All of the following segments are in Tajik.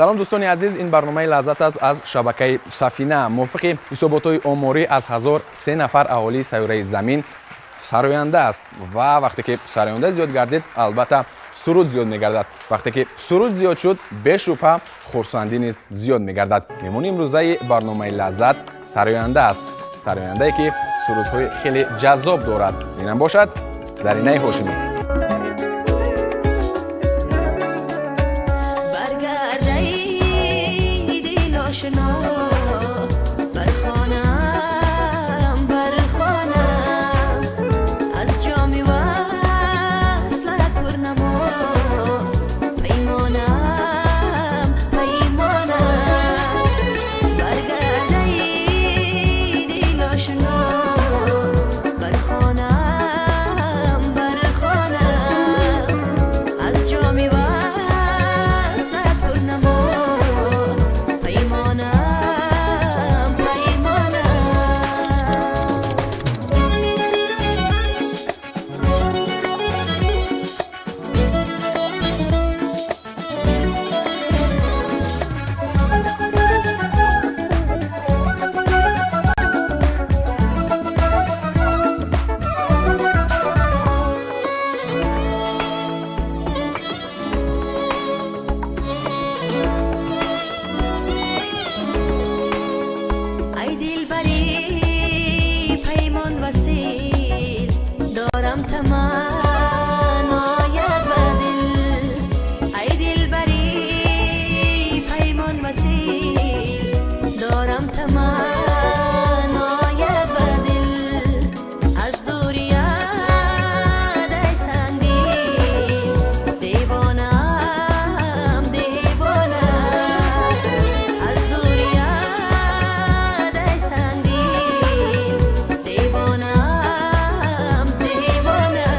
Салом, дӯстони азиз, ин барномаи «Лаззат» аст аз шабакаи «Сафина». Мувофиқи ҳисоботҳои оморӣ, аз 1003 нафар аҳолии сайёраи Замин сароянда аст. Ва вақте ки сароянда зиёд гардид, албатта, суруд зиёд мегардад. Вақте ки суруд зиёд шуд, бешубҳа, хурсандӣ низ зиёд мегардад. Меҳмони имрӯзаи барномаи «Лаззат» сароянда аст, сарояндае ки сурудҳои хеле ҷаззоб дорад. Инам бошад Заринаи Ҳошимӣ. Баргард, эй дил ошно, бар хонаам, бар хонаам, аз ҷоми васлат пур намо паймонаам, паймонаам. Баргард, эй дил ошно, бар хонаам, бар хонаам, аз ҷоми васлат пур намо паймонаам, паймонаам. Ай дилбари паймон васил дорам, таманноят ба дил. Ай дилбари паймон васил дорам, таманноят ба дил. Аз дурият, ай сангдил, девонаам, девона. Аз дурият, ай сангдил, девонаам, девона.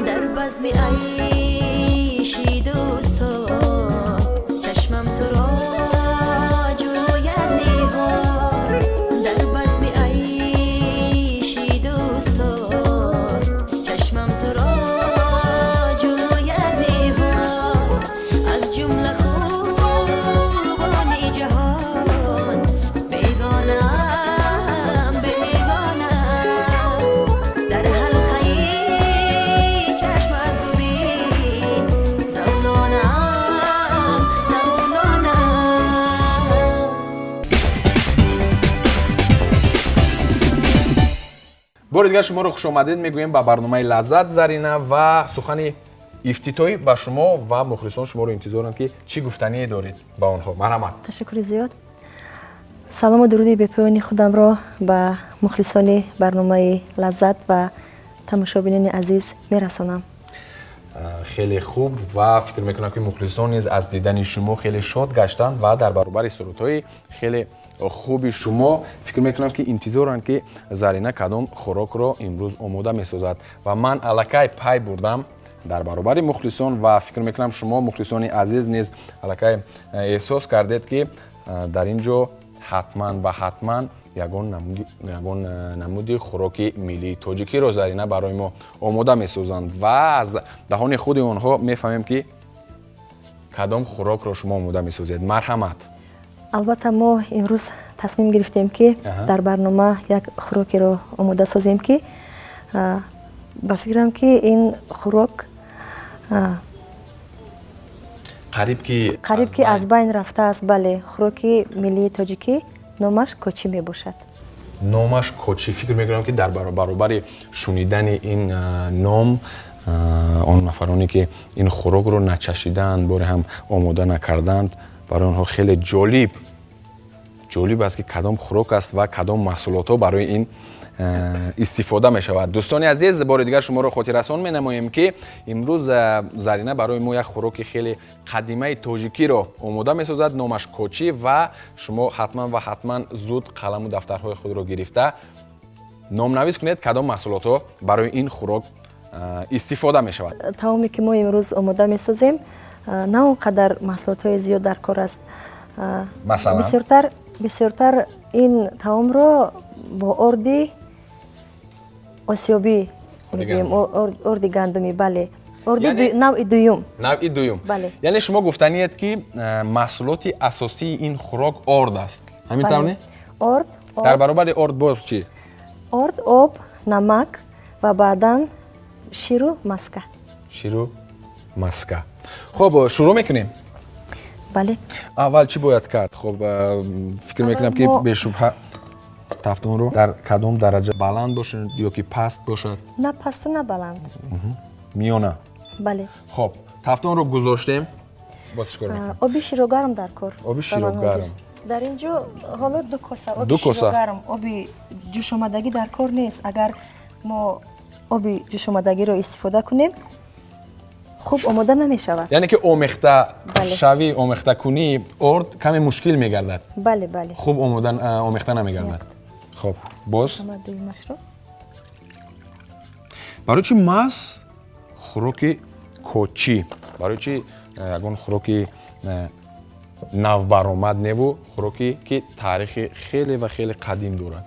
Дар базми айши дӯсто чашмам туро ҷӯяд ниҳон. Дар базми айши дӯсто чашмам туро ҷӯяд ниҳон. Аз ҷумла хубони ҷаҳон бегонаам, бегонаам. Дар ҳалқаи чашмат бубин, завлонаам, завлонаам. Бори дигар шуморо хушомадед мегӯем ба барномаи «Лаззат», Зарина, ва сухани ифтитоҳӣ ба шумо, ва мухлисон шуморо интизоранд, ки чӣ гуфтание доред ба онҳо. Марҳамат. Ташаккури зиёд. Салому дуруди бепоёни худамро ба мухлисони барномаи «Лаззат» ва тамошобинони азиз мерасонам. Хеле хуб, ва фикр мекунам, ки мухлисон низ аз дидани шумо хеле шод гаштанд ва дар баробари сурудҳои хеле хуби шумо фикр мекунам, ки интизоранд, ки Зарина кадом хӯрокро имрӯз омода месозад. Ва ман аллакай пай бурдам дар баробари мухлисон, ва фикр мекунам, шумо, мухлисони азиз, низ аллакай эҳсос кардед, ки дар ин ҷо ҳатман ва ҳатман ягон намуди хӯроки миллии тоҷикиро Зарина барои мо омода месозанд. Ва аз даҳони худи онҳо мефаҳмем, ки кадом хӯрокро шумо омода месозед. Марҳамат. Албатта, мо имрӯз тасмим гирифтем, ки дар барнома як хӯрокеро омода созем, ки ба фикрам, ки ин хӯрок қариб ки қариб ки аз байн рафтааст. Бале, хӯроки миллии тоҷикӣ, номаш кочӣ мебошад. Номаш кочӣ. Фикр мекунам, ки дар баробари шунидани ин ном он нафароне ки ин хӯрокро начашидаанд, боре ҳам омода накарданд, барои онҳо хеле ҷолиб аст, ки кадом хӯрок аст ва кадом маҳсулотҳо барои ин Истифода мешавад. Дӯстони азиз, бори дигар шуморо хотиррасон менамоем, ки имрӯз Зарина барои мо як хӯроки хеле қадимаи тоҷикиро омода месозад, номаш кочӣ, ва шумо ҳатман ва ҳатман зуд қаламу дафтарҳои худро гирифта номнавис кунед, кадом маҳсулотҳо барои ин хӯрок истифода мешавад. Таоме, ки мо имрӯз омода месозем, на он қадар маҳсулотҳои зиёд дар кор аст. Масалан? Бисёртар ин таомро бо орди осиёбӣ мегӯем, орди гандумӣ, бале, орди навъи дуюм. Навъи дуюм. Бале. Яъне шумо гуфтаниед, ки маҳсулоти асосии ин хӯрок орд аст, ҳамин тавр не? Орд. Дар баробари орд боз чӣ? Орд, об, намак ва баъдан ширу маска. Ширу маска. Хуб, шурӯъ мекунем? Бале. Аввал чӣ бояд кард? Хуб, фикр мекунам, ки бешубҳа тафтонро дар кадом дараҷа, баланд бошад ё ки паст бошад? На пасту, на баланд. Миёна. Бале. Хуб, тафтонро гузоштем, боз чӣ кор мекунем? Оби широгарм дар кор. Оби широгарм. Дар ин ҷо ҳоло 2 коса оби широгарм. Оби ҷӯшомадагӣ дар кор нест. Агар мо оби ҷӯшомадагиро истифода кунем, хуб омода намешавад. Яъне ки омехта шавӣ, омехтакунии орд каме мушкил мегардад. Бале, бале. Хуб омода омехта намегардад. Хуб, боз барои чӣ маҳз хӯроки кочӣ? Барои чӣ ягон хӯроки навбаромад неву хӯроке, ки таърихи хеле ва хеле қадим дорад?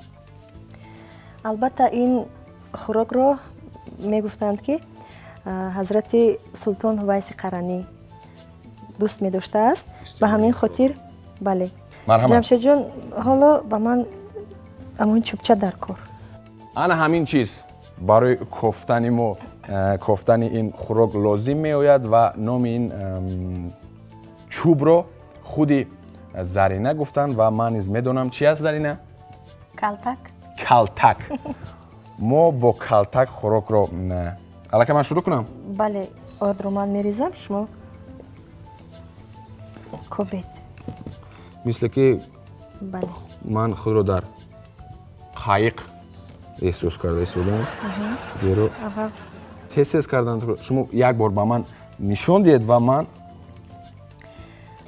Албатта, ин хӯрокро мегуфтанд, ки ҳазрати султон Ҳувайси Қаранӣ дӯст медоштааст, ба ҳамин хотир, бале. Ҷамшедҷон, ҳоло ба ман ҳамон чӯбча дар кор. Ана ҳамин чиз барои кофтани мо, кофтани ин хӯрок лозим меояд, ва номи ин чӯбро худи Зарина гуфтанд ва ман низ медонам, чи аст, Зарина? Калтак. Калтак. Мо бо калтак хӯрокро аллакай ман шурӯъ кунам? Бале, ордро ман мерезам, шумо кобед. Мисле ки ман худро дар қайиқ эҳсос карда истодам, зеро тез тез кардан. Шумо як бор ба ман нишон диҳед ва ман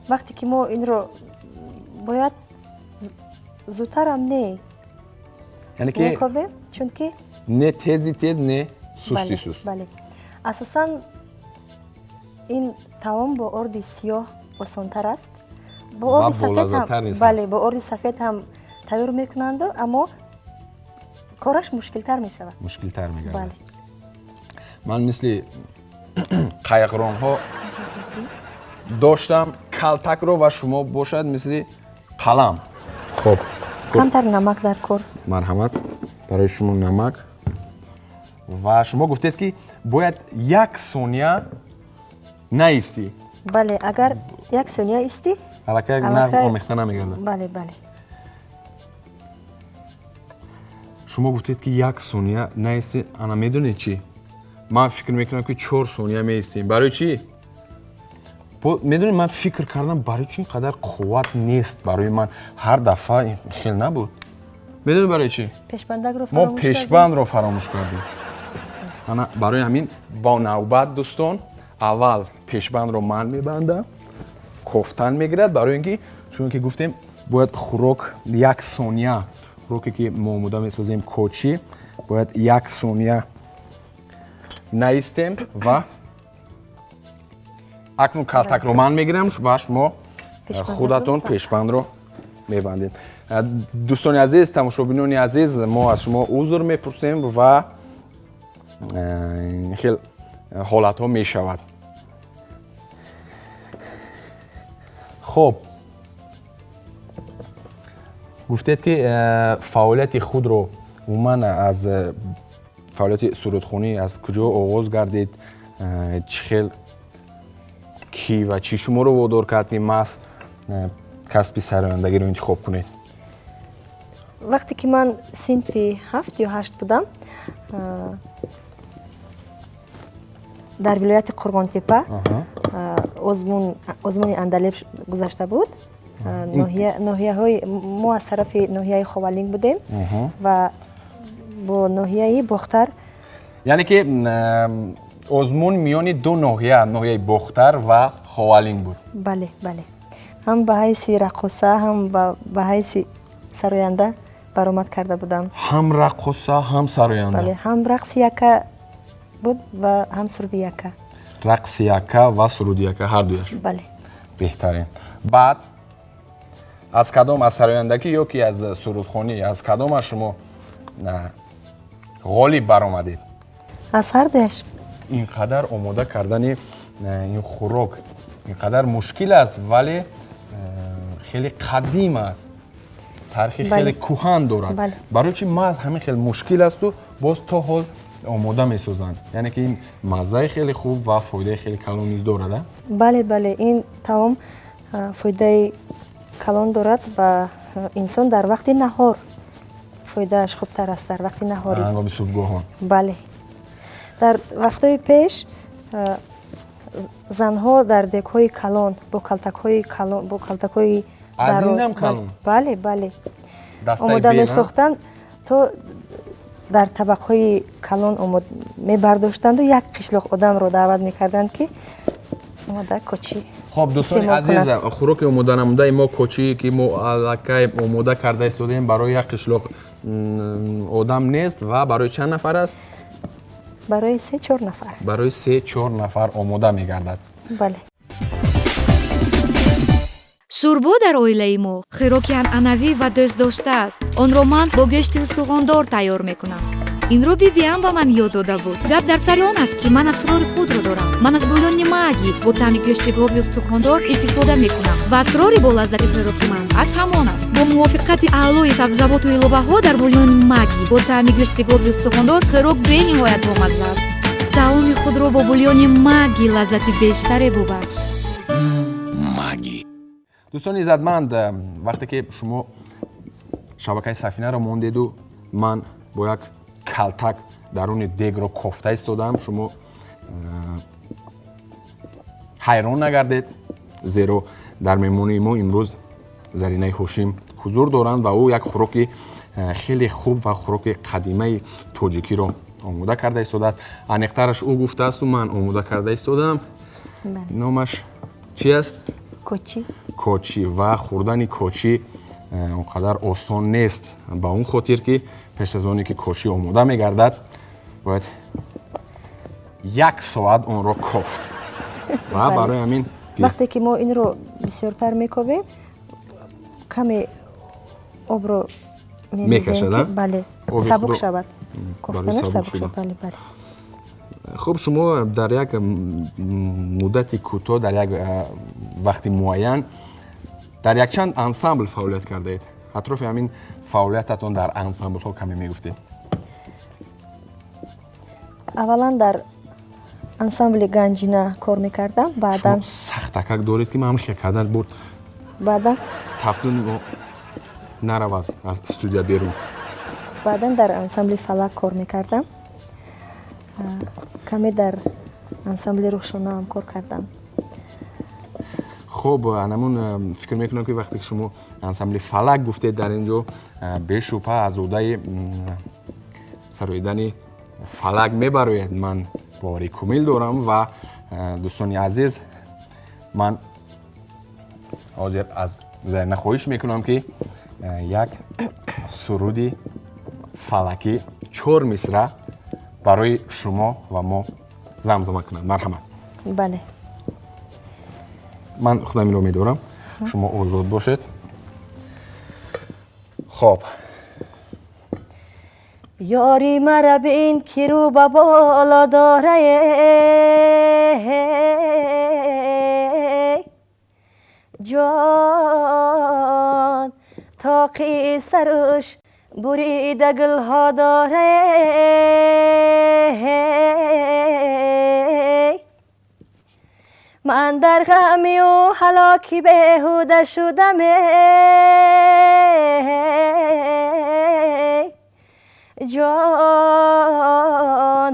Вақте ки мо инро бояд зудтарам не Яъне ки мекобем, чунки не тези тез, не сусти суст. Бале, асосан ин таом бо орди сиёҳ осонтар аст. Бо орди сафед ҳам, бале, бо орди сафед ҳам тайёр мекунанду, аммо кораш мушкилтар мешавад. Мушкилтар мегардад. Ман мисли қайиқронҳо доштам калтакро ва шумо бошад мисли қалам. Хуб. Камтар намак дар кор. Марҳамат, барои шумо намак. Ва шумо гуфтед, ки бояд як сония наистӣ. Бале, агар як сония истӣ, аллакай нағз омехта намегардад. Бале, бале. Шумо гуфтед, ки як сония наистӣ. Ана медонед чӣ, ман фикр мекунам, ки 4 сония меистем. Барои чӣ? Медонед, ман фикр кардам, барои чӣ ин қадар қувват нест барои ман? Ҳар дафъа хел набуд. Медонед барои чӣ? Мо пешбандро фаромӯш кардем. Ана барои ҳамин бо навбат, дӯстон, аввал пешбандро ман мебандам, кофтан мегирад, барои ин ки чунки гуфтем, бояд хӯрок як сония, хӯроке, ки мо омода месозем, кочӣ, бояд як сония наистем. Ва акнун калтакро ман мегирам ва шумо худатон пешбандро мебандед. Дӯстони азиз, тамошобинони азиз, мо аз шумо узр мепурсем ва хел ҳолатҳо мешавад. Хуб, гуфтед, ки фаъолияти худро, умуман аз фаъолияти сурудхонӣ аз куҷо оғоз гардид? Чӣ хел, кӣ ва чӣ шуморо водор кард, ки маҳз касби сарояндагиро интихоб кунед? Вақте ки ман синфи 7 ё 8 будам, дар вилояти Қурғонтепа озмуни Андалеб гузашта буд. Ноҳияҳои мо, аз тарафи ноҳияи Ховалинг будем ва Бо ноҳияи Бохтар. Яъне ки озмун миёни ду ноҳия, ноҳияи Бохтар ва Ховалинг буд. Бале, бале, ҳам ба ҳайси раққоса, ҳам ба ҳайси сароянда баромад карда будам. Ҳам раққоса, ҳам сароянда. Бале, ҳам рақси яка буд ва ҳам суруди яка. Рақси яка ва суруди яка, ҳардуяш. Бале. Беҳтарин. Баъд аз кадом, аз сарояндагӣ ё ки аз сурудхонӣ, аз кадомаш шумо ғолиб баромадед? Аз ҳардуяш. Ин қадар омода кардани ин хӯрок ин қадар мушкил аст, вале хеле қадим аст, таърихи хеле кӯҳан дорад. Барои чи маҳз ҳамин хел мушкил асту боз то ҳол омода месозанд? Яъне ки ин маззаи хеле хуб ва фоидаи хеле калон низ дорад, а? Бале, бале, ин таом фоидаи калон дорад ба инсон. Дар вақти наҳор фоидааш хубтар аст, дар вақти наҳорӣ. Ҳангоми субҳгоҳон. Бале, дар вақтҳои пеш занҳо дар дегҳои калон бо калтакҳои калон, бо калтакҳои Аз инам калон? Бале, бале. Дастаи омода бел, а? месохтанд, то дар табақҳои калон мебардоштанду як қишлоқ одамро даъват мекарданд, ки омода кочӣ Хоб, дӯстони истеъмол азиз, кунад. Хӯроки омоданамудаи мо, кочие ки мо аллакай омода карда истодаем, барои як қишлоқ одам нест. Ва барои чанд нафар аст? Барои 3-4 нафар. Барои 3-4 нафар омода мегардад. Бале. Шӯрбо дар оилаи мо хӯроки анъанавӣ ва дӯстдошта аст. Онро ман бо гӯшти устухондор тайёр мекунам. Инро бибиам ба ман ёд дода буд. Гап дар сари он аст, ки ман асрори худро дорам. Ман аз бульони Маги бо таъми гӯшти гови устухондор истифода мекунам ва асрори болаззати хӯроки ман аз ҳамон аст. Бо мувофиқати аълои сабзавоту иловаҳо дар бульони Маги бо таъми гӯшти гови устухондор хӯрок бениҳоят бомазза аст. Таоми худро бо бульони Маги лаззати бештаре бубахш. Маги. Дӯстони иззатманд, вақте ки шумо шабакаи Сафинаро мондеду ман бо як калтак даруни дегро кофта истодаам, шумо ҳайрон нагардед, зеро дар меҳмонии мо имрӯз Заринаи Ҳошим ҳузур доранд ва ӯ як хӯроки хеле хуб ва хӯроки қадимаи тоҷикиро омода карда истодааст. Аниқтараш, ӯ гуфтаасту ман омода карда истодаам. Номаш чи аст? Кочӣ. Кочӣ. Ва хӯрдани кочӣ он қадар осон нест, ба он хотир ки пеш аз оне ки кочӣ омода мегардад, бояд як соат онро кофт ва барои ҳамин Вақте ки мо инро бисёртар мекобем, каме обро мерезем. Мекашад, а? Бале, Оби сабук худро- шавад. Барои Кофтанаш сабук сабук шудан. шавад, бале, бале. Хуб, шумо дар як муддати кӯтоҳ, дар як вақти муайян дар якчанд ансамбл фаъолият кардаед. Атрофи ҳамин фаъолиятатон дар ансамблҳо каме мегуфтед. Аввалан дар ансамбли Ганҷина кор мекардам, баъдан Шумо сахтакак доред, ки ман ҳам хел кардан бурд. Баъдан Тафтун наравад аз студия берун. Баъдан дар ансамбли Фалак кор мекардам. Каме дар ансамбли Рӯҳшонаам кор кардам. Хуб, анамун фикр мекунам, ки вақте ки шумо ансамбли Фалак гуфтед, дар ин ҷо бешубҳа аз уҳдаи сароидани фалак мебарояд. Ман бовари комил дорам. Ва дӯстони азиз, ман ҳозир аз Зарина хоҳиш мекунам, ки як суруди фалакӣ, чор мисра, барои шумо ва мо замзама кунад. Марҳамат. Бале. Ман худам инро медорам, шумо озод бошед. Хоб. Ёри мара бин, ки рӯ ба боло дорае, ҷон, тоқи саруш бурида гулҳо дорае. Ман дар ғами ӯ ҳалоки беҳуда шудаме, ҷон,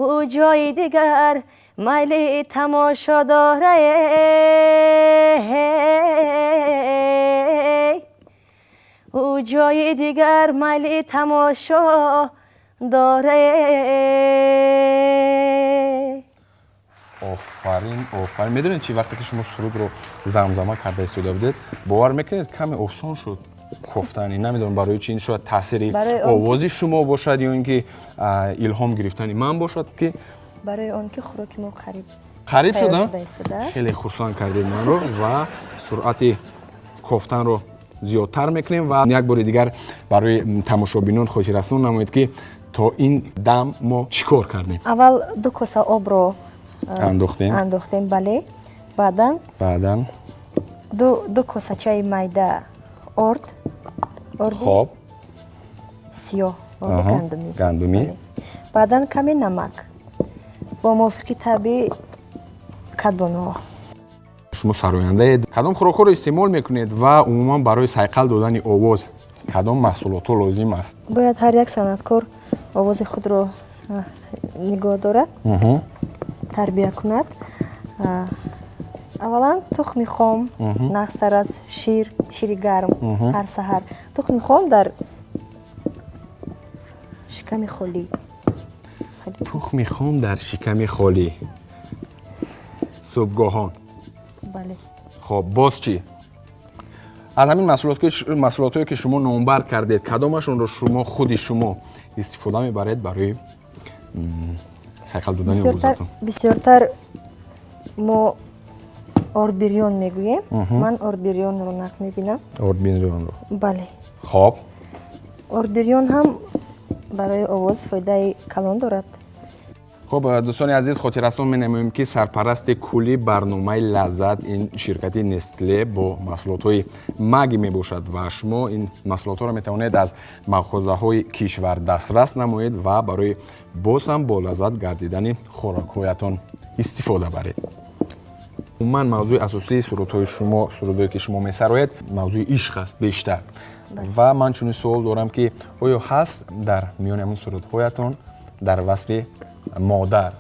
ӯ ҷои дигар майли тамошо дорае, ӯ ҷои дигар майли тамошо Дорем. Офарин, офарин. Медонед чи, вақте ки шумо сурудро замзама карда истода будед, бовар мекунед, каме осон шуд кофтани. Намедонам, барои чи, ин шояд таъсири овози шумо бошад ё ин ки илҳом гирифтани ман бошад ки Барои он ки хӯроки мо қариб қариб шуда. Хеле хурсанд кардед манро ва суръати кофтанро зиёдтар мекунем. Ва як бори дигар барои тамошобинон хотиррасон намоед, ки то ин дам мо чӣ кор кардем. Аввал 2 коса обро андохтем. Андохтем, бале. Баъдан Баъдан 2 косачаи майда орд, орди сиёҳ, орди гандумӣ. Гандумӣ. Баъдан каме намак, бо мувофиқи табъи кадбонуҳо. Шумо сарояндаед, кадом хӯрокҳоро истеъмол мекунед ва умуман барои сайқал додани овоз кадом маҳсулотҳо лозим аст? Бояд ҳар як санъаткор овози худро нигоҳ дорад, тарбия кунад. Аввалан, тухми хом нағзтар аз шир, шири гарм. Ҳар саҳар тухми хом дар шиками холӣ. Тухми хом дар шиками холӣ субҳгоҳон. Бале. Хоб, боз чӣ? Аз ҳамин маҳсулотҳое, ки шумо номбар кардед, кадомашонро шумо, худи шумо истифода мебаред барои сайқал додани овозатон? Бисёртар мо ордбирён мегӯем. Ман ордбирёнро нағз мебинам. Ордбирёнро? Бале. Ордбирён ҳам барои овоз фоидаи калон дорад. Хуб, дӯстони азиз, хотиррасон менамоем, ки сарпарасти кулли барномаи «Лаззат» ин ширкати Нестле бо маҳсулотҳои Маги мебошад ва шумо ин маҳсулотҳоро метавонед аз мағозаҳои кишвар дастрас намоед ва барои боз ҳам болаззат гардидани хӯрокҳоятон истифода баред. Умуман, мавзӯи асосии сурудҳои шумо, сурудҳое, ки шумо месароед, мавзӯи ишқ аст бештар. Ва ман чунин суол дорам, ки оё ҳаст дар миёни ҳамин сурудҳоятон дар васфи модар?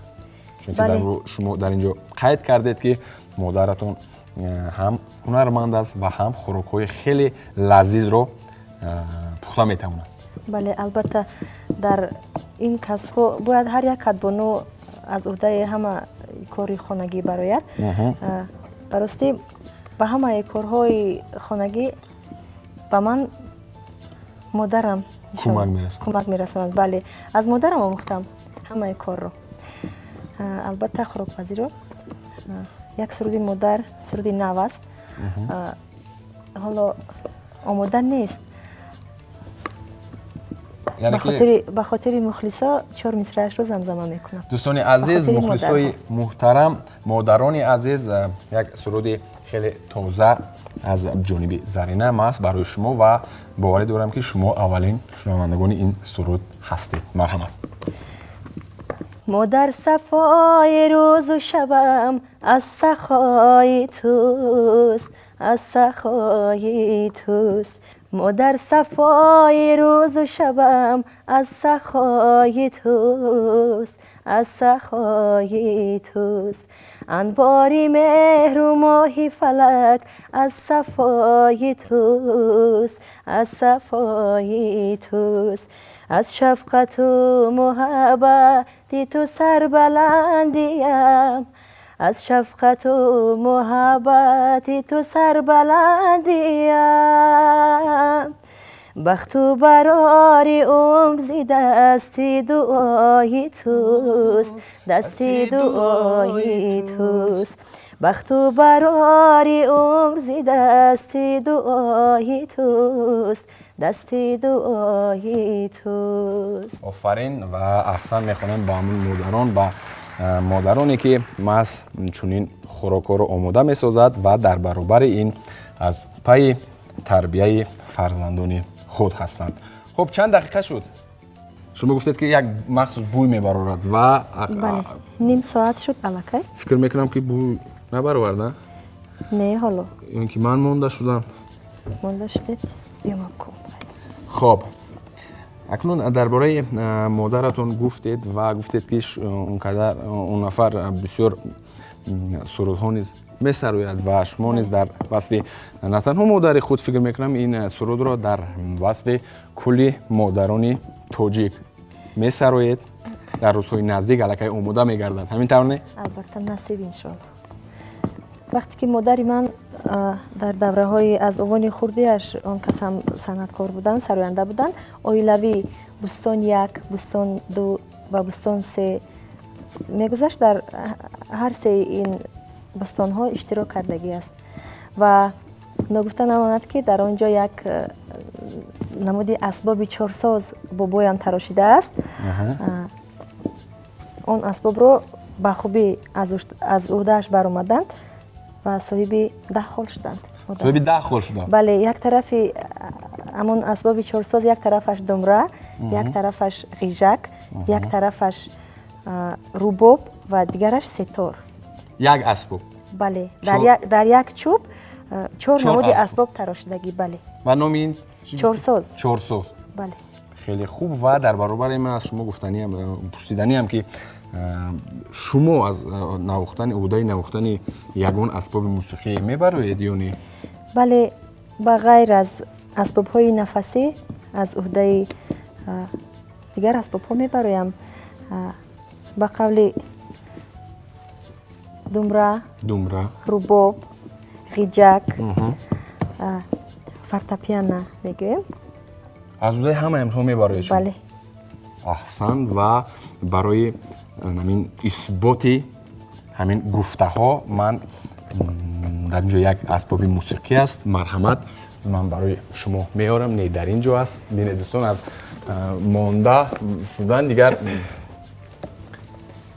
Чунки шумо дар ин ҷо қайд кардед, ки модаратон ҳам ҳунарманд аст ва ҳам хӯрокҳои хеле лазизро пухта метавонад. Бале, албатта, дар ин касбҳо бояд ҳар як кадбону аз уҳдаи ҳама кори хонагӣ барояд. Баростӣ, ба ҳамаи корҳои хонагӣ ба ман модарам кӯмак мерасонад. Бале, аз модарам омӯхтам ҳамаи корро, албатта хӯрокпазиро. Як суруди модар, суруди нав аст, ҳоло омода нест. Ба хотири мухлисо чор мисраашро замзама мекунам. Дӯстони азиз, мухлисои муҳтарам, модарони азиз, як суруди хеле тоза аз ҷониби Зарина маст барои шумо ва боварӣ дорам, ки шумо аввалин шунавандагони ин суруд ҳастед. Марҳамат. Модар, сафои рӯзу шабам аз сахои туст, аз сахои туст. Модар, сафои рӯзу шабам аз сахои туст, аз сахои туст. Анвори меҳру моҳи фалак аз сафои туст, аз сафои туст. Аз шафқату муҳаббати ту сарбаландиям, аз шафқату муҳаббати ту сарбаландиям. Бахту барори умр зи дасти дуои туст, дасти дуои туст. Бахту барори умр зи дасти дуои туст, дасти дуои туст. Офарин ва аҳсан мехонем ба ҳамун модарон, ба модароне, ки маҳз чунин хӯрокҳоро омода месозад ва дар баробари ин аз пайи тарбияи фарзандони худ ҳастанд. Хуб, чанд дақиқа шуд? Шумо гуфтед, ки як махсус бӯй мебарорад ва Бале, ним соат шуд аллакай. Фикр мекунам, ки бӯй набаровард, на? Не, ҳоло. Ё ин ки ман монда шудам? Монда шудед. Биёмам. Хоб, акнун дар бораи модаратон гуфтед ва гуфтед, ки он қадар он нафар бисёр сурудҳо низ месарояд ва шумо низ дар васфи на танҳо модари худ, фикр мекунам, ин сурудро дар васфи кулли модарони тоҷик Месароед, дар рӯзҳои наздик аллакай омода мегардад, ҳамин тавр не? Албатта, насиб, иншоалло. Вақте ки модари ман дар давраҳои аз овони хурдиаш, он кас ҳам санъаткор буданд, сароянда буданд, оилавӣ бӯстон як, бӯстон ду ва бӯстон се мегузашт, дар ҳар сеи ин бӯстонҳо иштирок кардагӣ аст. Ва ногуфта намонад, ки дар он ҷо як намуди асбоби чорсоз бобоям тарошидааст. Он асбобро ба хубӣ аз ӯҳдааш баромаданд ва соҳиби 10 хол шуданд. Соҳиби 10 хол шуданд? Бале, як тарафи ҳамон асбоби чорсоз, як тарафаш думра, як тарафаш ғижак, як тарафаш рубоб ва дигараш сетор. Як асбоб? Бале, дар як чӯб чор намуди асбоб тарошидагӣ, бале. Ва номи ин? Чорсоз. Чорсоз. Бале. Хеле хуб. Ва дар баробари ман аз шумо гуфтаниам, пурсиданиам, ки шумо аз навохтани, ӯҳдаи навохтани ягон асбоби мусиқӣ мебароед ё не? Бале, ба ғайр аз асбобҳои нафасӣ аз ӯҳдаи дигар асбобҳо мебароям, ба қавли думра, думра, рубоб, ғиҷак, фортепиано мегӯем. Аз ӯҳдаи ҳамаи инҳо мебароед шумо? Бале. Аҳсан. Ва барои ҳамин исботи ҳамин гуфтаҳо ман дар ин ҷо як асбоби мусиқӣ аст, марҳамат, ман барои шумо меорам. Не, дар ин ҷо аст. Бинед, дӯстон, аз монда шудан дигар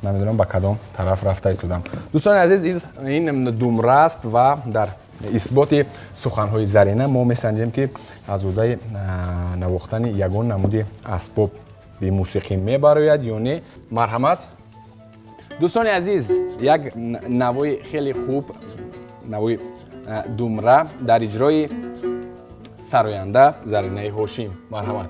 намедонам ба кадом тараф рафта истодам. Дӯстони азиз, ин думра аст ва дар исботи суханҳои Зарина мо месанҷем, ки аз ӯҳдаи навохтани ягон намуди асбоби мусиқӣ мебарояд ё не. Марҳамат, дӯстони азиз, як навои хеле хуб, навои думра дар иҷрои сароянда Заринаи Ҳошим. Марҳамат.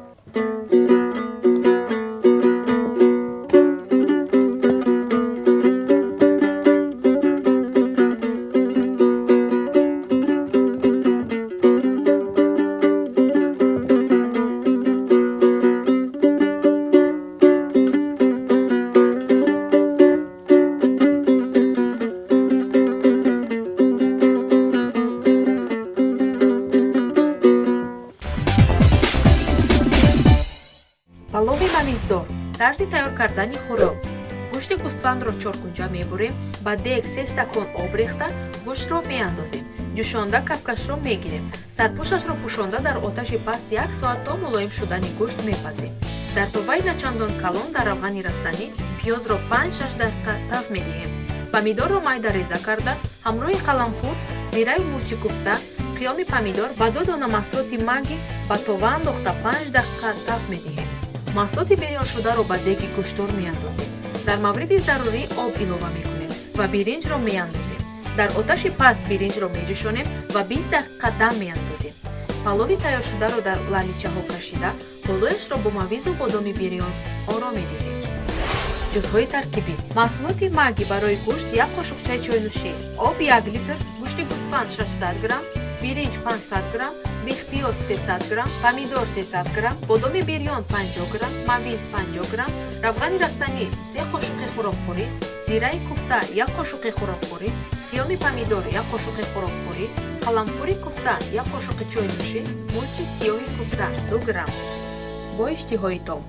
Палови мавиздор. Тарзи тайёр кардани хӯрок: гӯшти гӯсфандро чоркунҷа мебурем, ба дег се стакон об рехта, гӯштро меандозем, ҷӯшонда кафкашро мегирем, сарпӯшашро пӯшонда дар оташи паст як соат то мулоим шудани гӯшт мепазем. Дар товаи начандон калон дар равғани растанӣ пиёзро 5-6 дақиқа таф медиҳем. Помидорро майда реза карда, ҳамроҳи қаламфур, зираю мурчи куфта, қиёми помидор ва ду дона маҳсулоти Магги ба това андохта, 5 дақиқа таф медиҳем. Маҳсулоти бирёншударо ба деги гӯштор меандозем, дар мавриди зарурӣ об илова мекунем ва биринҷро меандозем. Дар оташи паст биринҷро меҷӯшонем ва 20 дақиқа дам меандозем. Палови тайёршударо дар лаличаҳо кашида, болояшро бо мавизу бодоми бирён оро медиҳем. Ҷузъҳои таркибӣ: маҳсулоти Магги барои гӯшт як қошуқчаи чойнӯшӣ, об 1 литр, гӯшти гӯсфанд 600 грамм, биринҷ 500 грамм, бехпиёз 300 грамм, помидор 300 грамм, бодоми бирён 50 грамм, мавиз 50 грамм, равғани растанӣ се қошуқи хӯрокхӯрӣ, зираи куфта як қошуқи хӯрокхӯрӣ, қиёми помидор як қошуқи хӯрокхӯрӣ, қаламфури куфта як қошуқи чойнӯшӣ, мурчи сиёҳи куфта 2 грамм. Бо иштиҳои том.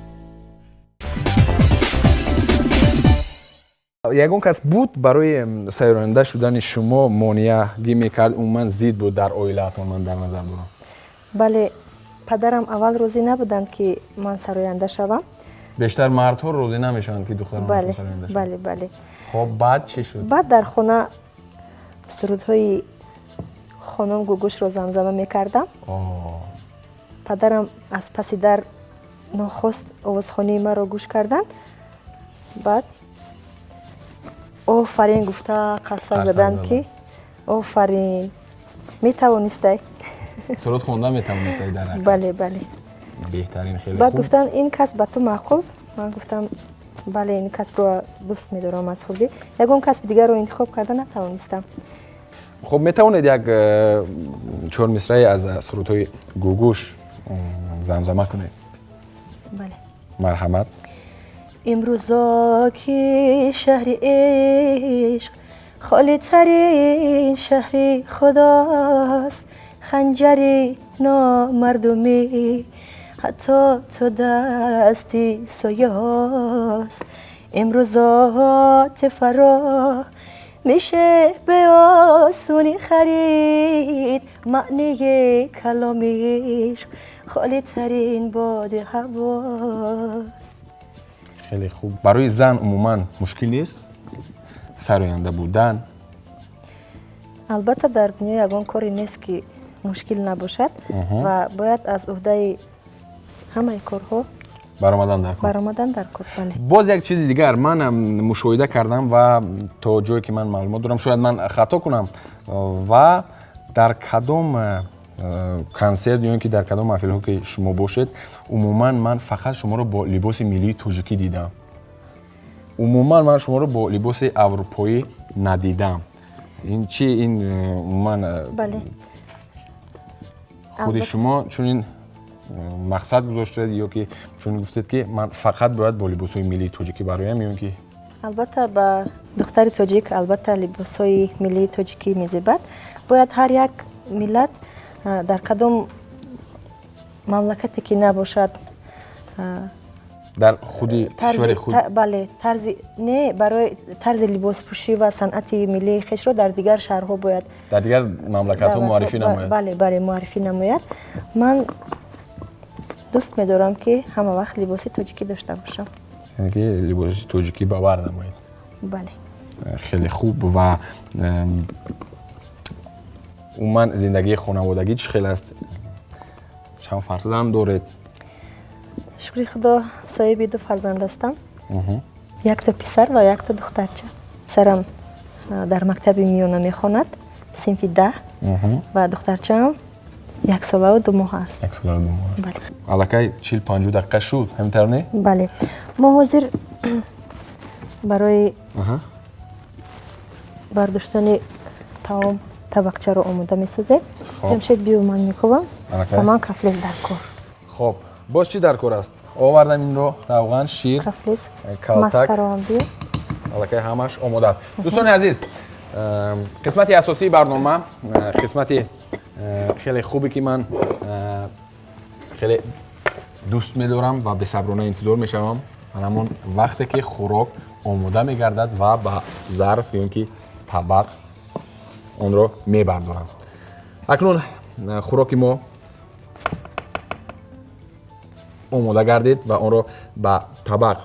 Ягон кас буд, барои сароянда шудани шумо монеагӣ мекард, умуман зид буд дар оилаатон, ман дар назар дорам? Бале, падарам аввал розӣ набуданд, ки ман сароянда шавам. Бештар мардҳо розӣ намешаванд, ки духтаронашон сароянда шаванд. Бале. Хоб, баъд чӣ шуд? Баъд дар хона сурудҳои хонум Гугушро замзама мекардам. Падарам аз паси дар нохост овозхонии маро гӯш карданд, баъд офарин гуфта қарсак заданд, ки офарин, метавонистай. Суруд хонда метавонистай дар ҳақиқат. Бале. Беҳтарин, хеле Баъд хуб. гуфтанд, ин касб ба ту маъқул? Ман гуфтам, бале, ин касбро дӯст медорам аз хурдӣ, ягон касби дигарро интихоб карда натавонистам. Хуб, метавонед як чор мисраи аз сурудҳои Гугуш замзама кунед? Бале. Марҳамат. Имрӯзо ки шаҳри ишқ холитарин шаҳри худост, ханҷари номардумӣ ҳатто ту дасти сояҳост. Имрӯзо фаро мише бе осунӣ харид, маънии каломи ишқ холитарин боди ҳавост. Хеле хуб. Барои зан умуман мушкил нест сароянда будан? Албатта, дар дунё ягон коре нест, ки мушкил набошад, ва бояд аз уҳдаи ҳамаи корҳо баромадан дар кор. Баромадан дар кор, бале. Боз як чизи дигар ман мушоҳида кардам ва то ҷое ки ман маълумот дорам, шояд ман хато кунам, ва дар кадом консерт ё ин ки дар кадом маҳфилҳо ки шумо бошед, умуман ман фақат шуморо бо либоси миллии тоҷикӣ дидам. Умуман ман шуморо бо либоси аврупоӣ надидам. Ин чи, ин умуман Бале. Худи шумо чунин мақсад гузоштед ё ки чун гуфтед, ки ман фақат бояд бо либосҳои миллии тоҷикӣ бароям, ё ки? Албатта, ба духтари тоҷик албатта либосҳои миллии тоҷикӣ мезебад. Бояд ҳар як миллат, дар кадом мамлакате ки набошад, дар худи кишвари худ. Бале, тарзи не, барои тарзи либоспӯшӣ ва санъати миллии хешро дар дигар шаҳрҳо бояд дар дигар мамлакатҳо муаррифӣ намояд. Бале, муаррифӣ намояд. Ман дӯст медорам, ки ҳама вақт либоси тоҷикӣ дошта бошам. Яъне ки либоси тоҷикӣ ба бар намоед. Бале. Хеле хуб. Ва умуман зиндагии хонаводагӣ чӣ хел аст? Чанд фарзанд доред? Шукри худо, соҳиби ду фарзанд ҳастам: якто писар ва якто духтарча. Писарам дар мактаби миёна мехонад, синфи 10, ва духтарчаам 1 солаву 2 моҳ аст. 1 солаву 2 моҳ аст. Бале. Аллакай 40-50 дақиқа шуд, ҳамин тавр не? Бале, мо ҳозир барои бардоштани таом табақчаро омода месозем. Ҷамшед, биё, ман мекобам. Ба ман кафлез дар кор. Хоб, боз чӣ дар кор аст? Овардам инро, равған, шир, кафлез, калтак. Маскароам биё. Аллакай ҳамаш омода аст. Дӯстони азиз, қисмати асосии барнома, қисмати хеле хубе, ки ман хеле дӯст медорам ва бесаброна интизор мешавам, ҳамон вақте ки хӯрок омода мегардад ва ба зарф ё ин ки табақ онро мебардорам. Акнун хӯроки мо омода гардид ва онро ба табақ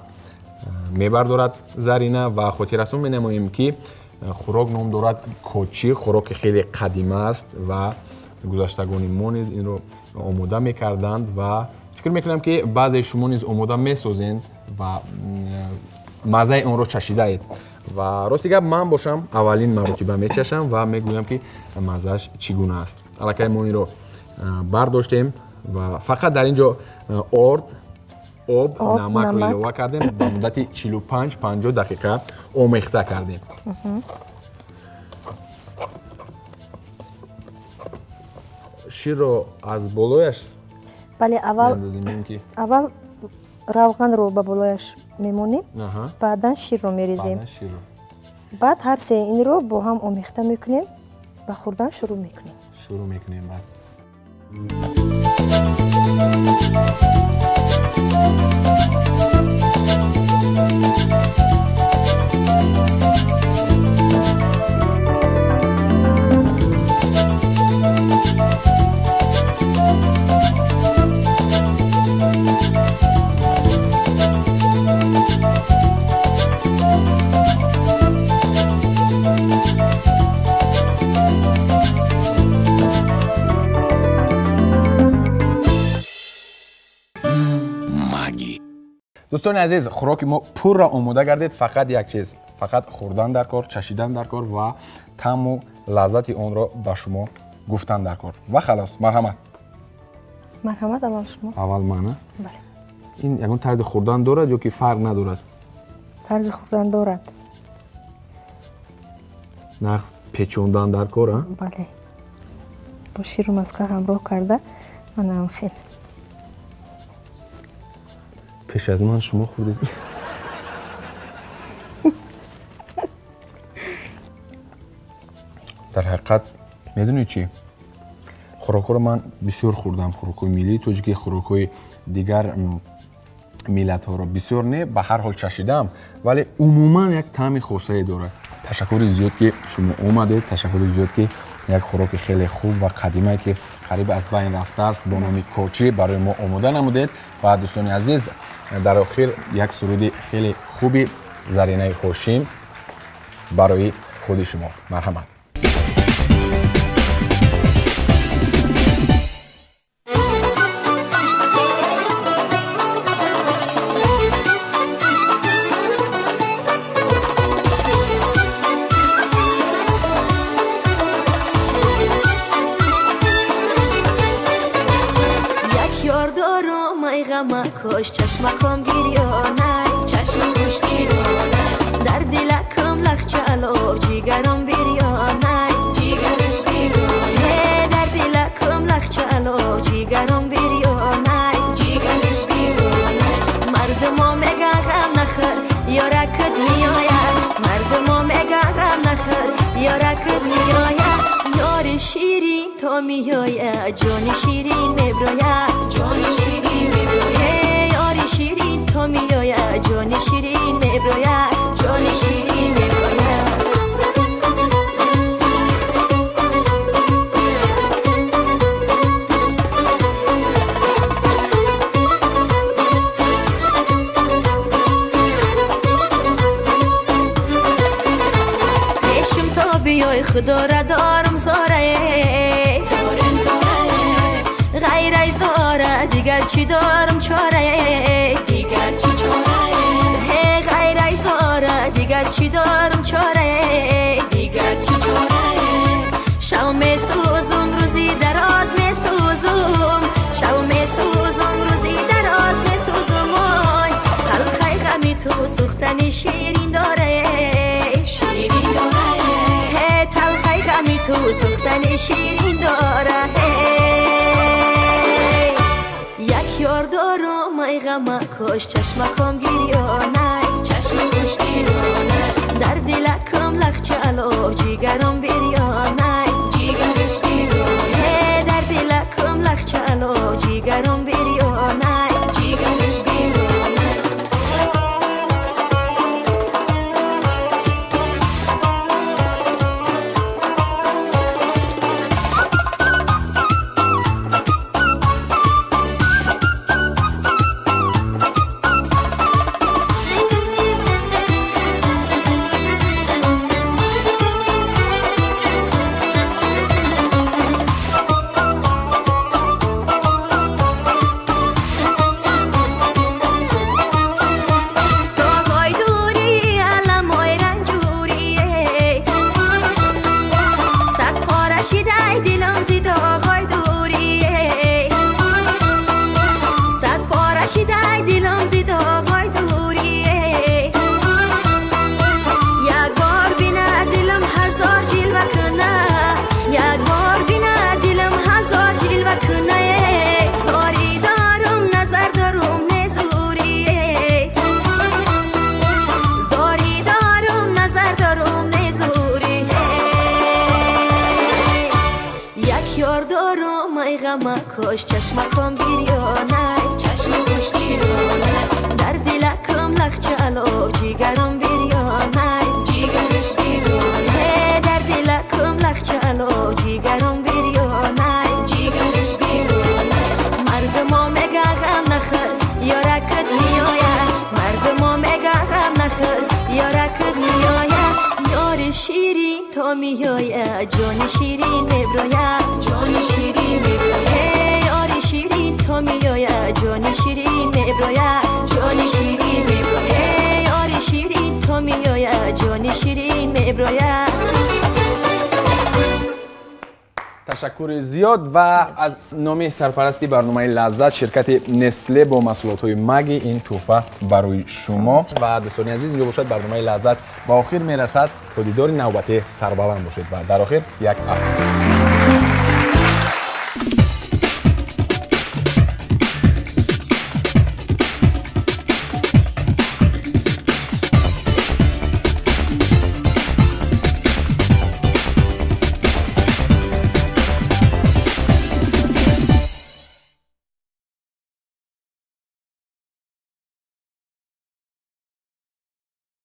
мебардорад Зарина. Ва хотиррасон менамоем, ки хӯрок ном дорад кочӣ. Хӯроки хеле қадима аст ва гузаштагони мо низ инро омода мекарданд, ва фикр мекунам, ки баъзеи шумо низ омода месозед ва маззаи онро чашидаед. Ва рости гап, ман бошам, аввалин маротиба мечашам ва мегӯям, ки маззааш чӣ гуна аст. Аллакай мо инро бардоштем ва фақат дар ин ҷо орд, об, намакро илова кардем, ба муддати 45-50 дақиқа омехта кардем. Ширро аз болояш Бале, аввал равғанро ба болояш мемонем, баъдан ширро мерезем, баъд ҳар се инро бо ҳам омехта мекунем, ба хӯрдан шурӯъ мекунем. Шурӯъ мекунем баъд. Дӯстони азиз, хӯроки мо пурра омода гардид. Фақат як чиз, фақат хӯрдан дар кор, чашидан дар кор ва таъму лаззати онро ба шумо гуфтан дар кор ва халос. Марҳамат. Марҳамат, аввал шумо. Аввал мана? Бале. Ин ягон тарзи хӯрдан дорад ё ки фарқ надорад? Тарзи хӯрдан дорад. Нағз печондан дар кор, а? Бале, бо ширу маска ҳамроҳ карда, манам хел. Пеш аз ман шумо хӯрдед. Дар ҳақиқат медонӣ чӣ, хӯрокҳоро ман бисёр хӯрдам, хӯрокҳои миллии тоҷикӣ, хӯрокҳои дигар миллатҳоро бисёр не, ба ҳар ҳол чашидам, вале умуман як таъми хосае дорад. Ташаккури зиёд, ки шумо омадед, ташаккури зиёд, ки як хӯроки хеле хуб ва қадимае, ки қариб аз байн рафтааст, бо номи кочӣ барои мо омода намудед. Ва дӯстони азиз, дар охир як суруди хеле хуби Заринаи Ҳошим барои худи шумо. Марҳамат. Кош чашмаком гирёнай, чашмакош гирёнай, дар дилакам лахча алов, ҷигарам бирёнай, ҷигараш бирёнай, дар дилакам лахча алов, ҷигарам бирёнай, ҷигараш бирёнай. Мардумо мега ғам нахӯр, ёракат меояд, мардумо мега ғам нахӯр, ёракат меояд. Ёри ширин то меояд, ҷони ширин меброяд, ҷони ширин меброяд, ёри ширин то меояд, ҷони ширин меброяд, ҷони ширин меброяд. Пешим то биёй, худора дорум зорае, ғайрай зора дигар чӣ дорум чорае, дигар чӣ чорае, ғайрай зора дигар чӣ дорум чорае, дигар чӣ чорае. Шав месӯзум, рӯзи дароз месӯзум, шав месӯзум, рӯзи дароз месӯзум, ой талхай ғами ту сӯхтани ширин дорае, ширин дорае, талхай ғами ту сӯхтани ширин дорае. Як ёр дорум, ай ғамакош, чашмаком гирёнай, чашмакош гирёнай, дар дилакам лахча алов, ҷигарам бирёнай, ҷигараш бирёнай, дар дилакам лахча алов, ҷигарам бирёнай, ҷигараш бирёнай. Кош чашмаком гирёнай, чашмакош гирёнай, дар дилакам лахча алов, ҷигарам бирёнай, ҷигараш бирёнай, дар дилакам лахча алов, ҷигарам бирёнай, ҷигараш бирёнай. Мардумо мега ғам нахӯр, ёракат меояд, мардумо мега ғам нахӯр, ёракат меояд. Ёри ширин то меояд, ҷони ширин меброяд, ҷони ширин меброяд, ёри ширин то меояд, ҷони ширин меброяд, ҷони ширин меброяд, ёри ширин то меояд, ҷони ширин меброяд. Ташаккури зиёд ва аз номи сарпарасти барномаи Лаззат, ширкати Несле бо маҳсулотҳои Маги, ин тӯҳфа барои шумо. Ва дӯстони азиз, инҷо бошад барномаи Лаззат ба охир мерасад. То дидори навбатӣ сарбаланд бошед ва дар охир як акс.